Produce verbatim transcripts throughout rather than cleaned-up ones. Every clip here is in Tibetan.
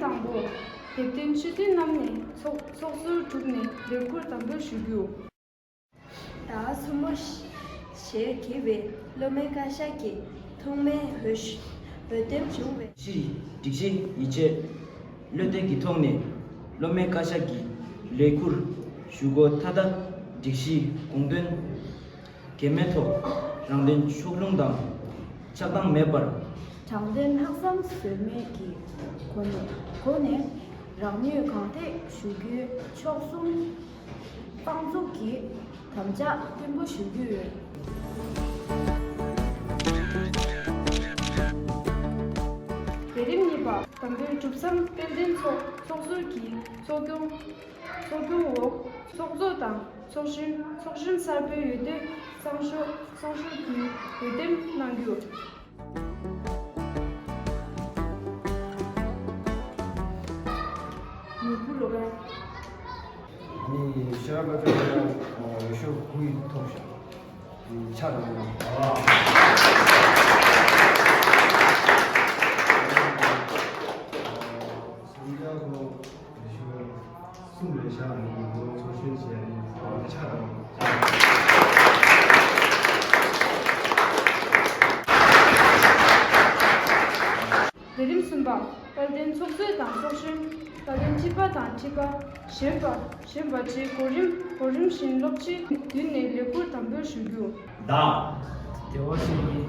དང་པོ། དེབ་ཐེར་སྤྱི་འཐུས་རྣམས་ནས་ཚོགས་ཚོགས་ཟུར་གྲུབ་ནས་ལས་ཁུར་དམ་འབུལ་ཞུ་རྒྱུ། ཟླ་གསུམ་པ། ཞེས་བགྱི་བའི་སློབ་མའི་བཀའ་ཤག་གི་ཐོག་མའི་འོས་འོས་འདེམས་བྱུང་བའི། སྤྱིའི་སྒྲིག་གཞི་ཡིད་ཆེས་བློ་གཏད་ཀྱི་ཐོག་ནས་སློབ་མའི་བཀའ་ཤག་གི་ལས་ཁུར་ཞུ་སྒོ་མཐའ་དག་སྒྲིག་གཞིའི་དགོངས་དོན་འགལ་མེད་ཐོག་རང་དོན་ཕྱོགས་ལྷུང་དང་ཆགས་སྡང་མེད་པར། དྲང་བདེན་ལྷག་བསམ་ཟོལ་མེད་ཀྱི་སྒོ་ནས་སྒོ་ནས་རང་ནུས་གང་ཐེག་ཞུ་རྒྱུའི་མཆོག་གསུམ་དཔང་བཙུགས་ཀྱིས་དམ་བཅའ་བརྟན་པོ་ཞུ་རྒྱུ་ཡོད། ལས་རིམ་གཉིས་པ། དམ་འབུལ་གྲུབ་མཚམས་དཔལ་ལྡན་ཚོགས་ཚོགས་ཟུར་གྱི་ཚོགས་སྐྱོང་ཚོགས་སྐྱོང་འོག་ཚོགས་གཙོ་དང་ཚོགས་གཞོན་ཚོགས་གཞོན་གསར་པའི་འོས་བསྡུ་གསང་ཤོག་གསང་ཤོག་བརྒྱུད་འོས་འདེམས་གནང་རྒྱུ། ནོར་བུ་ལོ་པ། ནི་ཤེས་རབ་པ་ཚོ་འོས་ཤོག་དགུ་ཡི་ཐོབ་ཤག་ཆ་རང་ཡང་སུམ་རེ་བཞག་ནས་ངོ་ཚོ་ཤོད་བྱས་ནས་ཆ་རང་། ལས་རིམ་གསུམ་པ། དཔལ་ལྡན་ཚོགས་གཙོ་དང་ཚོགས་གཞོན། དཔལ་ལྡན་ཁྲི་པ་དང་ཁྲི་པ། གཞོན་པ། གཞོན་པ་བཅས་གོ་རིམ་གོ་རིམ་བཞིན་སློབ་སྤྱི་མདུན་ནས་ལས་ཁུར་དམ་འབུལ་ཞུ་རྒྱུ། བདག་བདེ་བ་ཤེས་ཀྱི།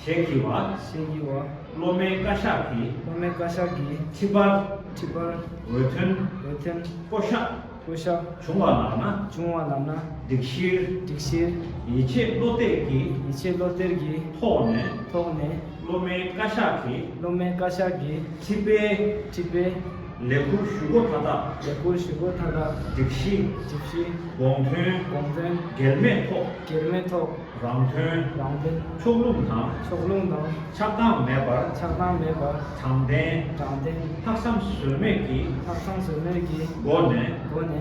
ཞེས་བགྱི་བ། ཞེས་བགྱི་བ། སློབ་མའི་བཀའ་ཤག་གིས། སློབ་མའི་བཀའ་ཤག་གིས། ཁྲི་པར། ཁྲི་པར། འོས་ཐོན། འོས་ཐོན། བསྐོ་གཞག་བསྐོ་གཞག་བྱུང་བ་ལགས་ན། བྱུང་བ་ལགས་ན། སྒྲིག་གཞིར། སྒྲིག་གཞིར། ཡིད་ཆེས་བློ་གཏད་ཀྱི། ཡིད་ཆེས་བློ་གཏད་ཀྱི། ཐོག་ནས། ཐོག་ནས། སློབ་མའི་བཀའ་ཤག་གི། སློབ་མའི་བཀའ་ཤག་གི། ཁྲི་པའི། ཁྲི་པའི། ལས་ཁུར་ཞུ་སྒོ་མཐའ་དག་ལས་ཁུར་ཞུ་སྒོ་མཐའ་དག་སྒྲིག་གཞི། སྒྲིག་གཞི། དགོངས་དོན། དགོངས་དོན། འགལ་མེད་ཐོག་འགལ་མེད་ཐོག་རང་དོན། རང་དོན། ཕྱོགས་ལྷུང་དང་། ཕྱོགས་ལྷུང་དང་། ཆགས་སྡང་མེད་པར། ཆགས་སྡང་མེད་པར། དྲང་བདེན། དྲང་བདེན། ལྷག་བསམ་ཟོལ་མེད་ཀྱི། ལྷག་བསམ་ཟོལ་མེད་ཀྱི། སྒོ་ནས། སྒོ་ནས།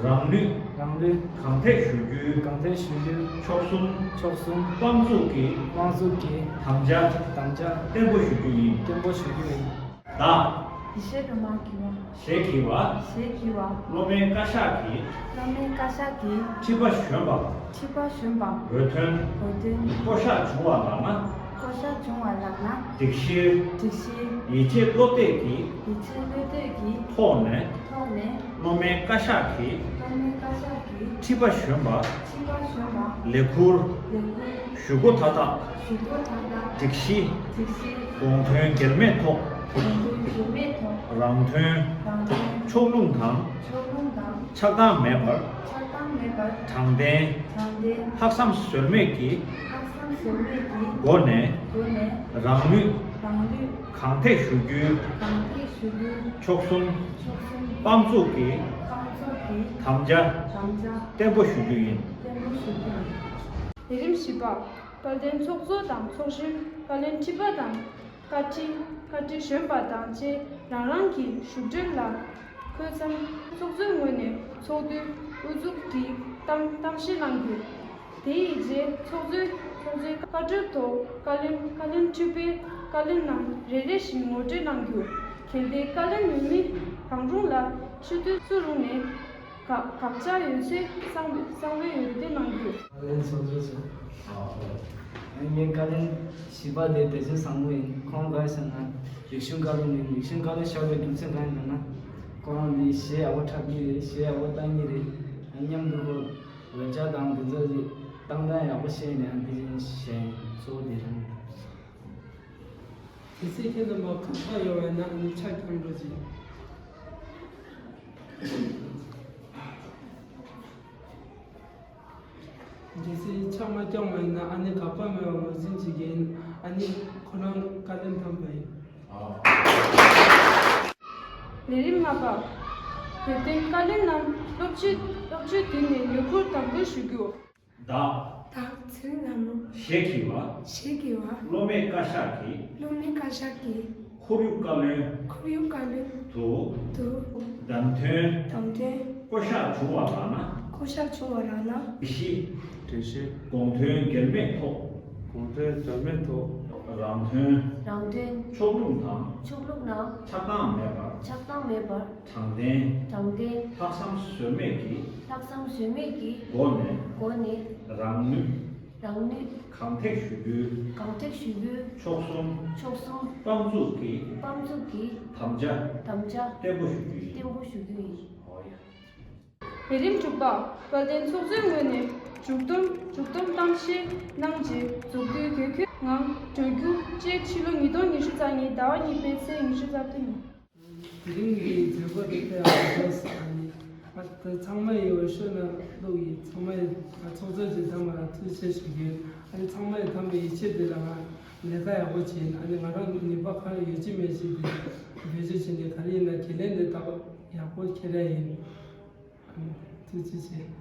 རང་ནུས། རང་ལུས། གང་ཐད་ཞུ་རྒྱུའི། གང་ཐད་ཞུ་རྒྱུའི། མཆོག་གསུམ། མཆོག་གསུམ། དཔང་བཙུགས་ཀྱིས། དཔང་བཙུགས་ཀྱིས། དམ་བཅའ། དམ་བཅའ། བརྟན་པོ་ཞུ་རྒྱུ་ཡིན། བརྟན་པོ་ཞུ་རྒྱུ་ཡིན། བདག་ཡེ་ཤེས་སྒྲོལ་མ་བགྱི་བ། ཞེས་བགྱི་བ། ཞེས་བགྱི་བ། སློབ་མའི་བཀའ་ཤག་གིས། སློབ་མའི་བཀའ་ཤག་གིས། ཁྲི་པ་གཞོན་པ། ཁྲི་པ་གཞོན་པ། འོས་ཐོན། འོས་ཐོན། བསྐོ་གཞག་བྱུང་བ་ལགས་ན། བསྐོ་གཞག་བྱུང་བ་ལགས་ན། སྒྲིག་གཞིར། སྒྲིག་གཞིར། ཡིད་ཆེས་བློ་གཏད་ཀྱི། ཡིད་ཆེས་བློ་གཏད་ཀྱི། ཐོག་ནས། ཐོག་ནས། སློབ་མའི་བཀའ་ཤག་གིས། སློབ་མའི་བཀའ་ཤག་གིས། ཁྲི་པ་གཞོན་པ། ཁྲི་པ་གཞོན་པ། ལས་ཁུར། ལས་ཁུར། ཞུ་སྒོ་མཐའ་དག་ཞུ་སྒོ་མཐའ་དག་སྒྲིག་གཞི། སྒྲིག་གཞི། དགོངས་དོན་འགལ་མེད་ཐོག་དགོངས་དོན་འགལ་མེད་ཐོག་རང་དོན། རང་དོན། ཕྱོགས་ལྷུང་དང་། ཕྱོགས་ལྷུང་དང་། ཆགས་སྡང་མེད་པར། ཆགས་སྡང་མེད་པར། དྲང་བདེན། དྲང་བདེན། ལྷག་བསམ་ཟོལ་མེད་ཀྱི། ལྷག་བསམ་ཟོལ་མེད་ཀྱི། སྒོ་ནས། སྒོ་ནས། རང་ནུས། རང་ནུས། གང་ཐད་ཞུ་རྒྱུའི། གང་ཐད་ཞུ་རྒྱུའི། མཆོག་གསུམ། མཆོག་གསུམ། དཔང་བཙུགས་ཀྱི། དཔང་བཙུགས་ཀྱི། དམ་བཅའ། དམ་བཅའ། བརྟན་པོ་ཞུ་རྒྱུ་ཡིན། བརྟན་པོ་ཞུ་རྒྱུ་ཡིན། ལས་རིམ་བཞི་པ། དཔལ་ལྡན་ཚོགས་གཙོ་དང་ཚོགས་གཞོན། བཀའ་བློན་ཁྲི་པ་དང་། བཀའ་ཁྲི། བཀའ་ཁྲི་གཞོན་པ་དང་བཅས་རང་རང་གི་བཞུགས་གྲལ་ལ་འཁོད་མཚམས། ཚོགས་གཙོའི་ངོས་ནས་ཚོགས་འདུའི་དབུ་འཛུགས་ཀྱི་གཏམ་གཏམ་བཤད་གནང་རྒྱུ། དེ་ཡི་རྗེས་ཚོགས་གཙོས་ཚོགས་གཙོའི་བཀའ་འཁྲོལ་ཐོག་བཀའ་བློན། བཀའ་བློན་ཁྲི་པས་བཀའ་བློན་རྣམས་རེ་རེ་བཞིན་ངོ་སྤྲོད་གནང་རྒྱུ། གལ་ཏེ་བཀའ་བློན་འོས་མི་གང་རུང་ལ་ཆུ་ཚོད་བཅུ་རུང་ནས་དགག་དགག་བྱ་ཡོད་ཚེ་གསང་གསང་བའི་འོས་བསྡུ་གནང་རྒྱུ། བཀའ་བློན་ཚོགས་གཙོ་ཚོ། ངའི་བཀའ་བློན་བཞི་པ་དེ་དེ་ཚོ་བཟང་མོ་ཡིན། ཁོང་ག་རེ་ཟེར་ན་རིག་གཞུང་བཀའ་བློན་ཡིན། རིག་གཞུང་བཀའ་བློན་བཞག་པའི་རྒྱུ་མཚན་གང་ཡིན་ཟེར་ན། ཁོ་རང་འདི་གཞས་ཡག་པོ་འཁྲབ་ཀྱི་རེད། གཞས་ཡག་པོ་བཏང་གི་རེད། མཉམ་དུ་ཁོ་འོས་འཆར་དང་འདི་ཚོ་གི་བཏང་སྟངས་ཡག་པོ་ཤེས་ནས་འདི་བཞིན་གཞས་གཙོ་བོ་དེ་རང་རེད། དེ་ཚེ་ཁྱེད་རྣམ་པ་ག་པར་ཡོད་པ་ན་ཨ་ནི་ཆ་རྐྱང་འགྲོ་ཅིག་གལ་སྲིད་ཆ་མ་རྐྱང་བ་ཡིན་ན་ཨ་ནི་ག་པར་མེད་པ་ངོས་འཛིན་བྱེད་ཀྱི་ཡིན། ཨ་ནི་ཁོ་རང་བཀའ་ལན་འཐམ་པ་ཡིན། ལས་རིམ་ལྔ་པ། དེར་བརྟེན་བཀའ་བློན་རྣམས་སློབ་སྤྱི་སློབ་སྤྱི་མདུན་ནས་ལས་ཁུར་དམ་འབུལ་ཞུ་རྒྱུ། བདག་བདག་ཚེ་རིང་ལྷ་མོ། ཞེས་བགྱི་བ། ཞེས་བགྱི་བ། སློབ་མའི་བཀའ་ཤག་གིས། སློབ་མའི་བཀའ་ཤག་གིས། ཁོར་ཡུག་བཀའ་བློན། ཁོར་ཡུག་བཀའ་བློན། དུ། དུ། བདམས་ཐོན། བདམས་ཐོན། བསྐོ་གཞག་བྱུང་བ་ལགས་ན། བསྐོ་གཞག་བྱུང་བ་ལགས་ན། སྒྲིག་གཞི། སྒྲིག་གཞི། དགོངས་དོན་འགལ་མེད་ཐོག་དགོངས་དོན་འགལ་མེད་ཐོག་རང་དོན། རང་དོན། ཕྱོགས་ལྷུང་དང་། ཕྱོགས་ལྷུང་དང་། ཆགས་སྡང་མེད་པར། ཆགས་སྡང་མེད་པར། དྲང་བདེན། དྲང་བདེན། ལྷག་བསམ་ཟོལ་མེད་ཀྱི། ལྷག་བསམ་ཟོལ་མེད་ཀྱི། སྒོ་ནས། སྒོ་ནས། རང་ནུས། རང་ནུས། གང་ཐེག་ཞུ་རྒྱུའི། གང་ཐེག་ཞུ་རྒྱུའི། མཆོག་གསུམ། མཆོག་གསུམ། དཔང་བཙུགས་ཀྱི། དཔང་བཙུགས་ཀྱི། དམ་བཅའ། དམ་བཅའ། བརྟན་པོ་ཞུ་རྒྱུ་ཡིན། བརྟན་པོ་ཞུ་རྒྱུ་ཡིན། འོ་ཡ། ལས་རིམ་དྲུག་པ། དཔལ་ལྡན་ཚོགས་གཙོའི་ངོས་ནས་མཇུག་བསྡོམས་མཇུག་བསྡོམས་གཏམ་བཤད་གནང་རྗེས། མཛུབ་གུའི་གྱེར་འཁྱོལ་ངང་གྲོལ་རྒྱུ་བཅས་ཕྱི་ལོ་ཉིས་སྟོང་ཉི་ཤུ་རྩ་གཉིས་ཟླ་བ་གཉིས་པའི་ཚེས་ཉི་ཤུ་རྩ་བདུན་ཉིན། དེ་རིང་གི་མཛད་སྒོ་དེ་ཐད་ཡག་པོ་ཞིག་ཨ་ནི་ཨ་ད་ཚང་མ་ཡི་འོས་ཤོག་ནང་བླུགས་ཡིན། ཚང་མ་ཡི་ཨ་ཚོགས་གཙོ་རྗེ་ཐང་མ་ལ་ཐུགས་རྗེ་ཆེ་ཞུ་རྒྱུ་ཡིན། ཨ་ནི་ཚང་མ་ཡི་ཐམས་ཅད་ཡིད་ཆེས་དེ་ལ་ང་ལས་ཀ་ཡག་པོ་བྱེད་ཡིན། ཨ་ནི་ང་རང་ནུས་པ་གང་ཡོད་ཅི་མེད་ཅིག་དེ་བེད་སྤྱོད་བྱེད་ནས་ག་རེ་ཡིན་ན་ཁས་ལེན་དེ་ད་ཡག་པོ་འཁྱེར་ཡ་ཡིན། ཨ་ནི་ཐུགས་རྗེ་ཆེ།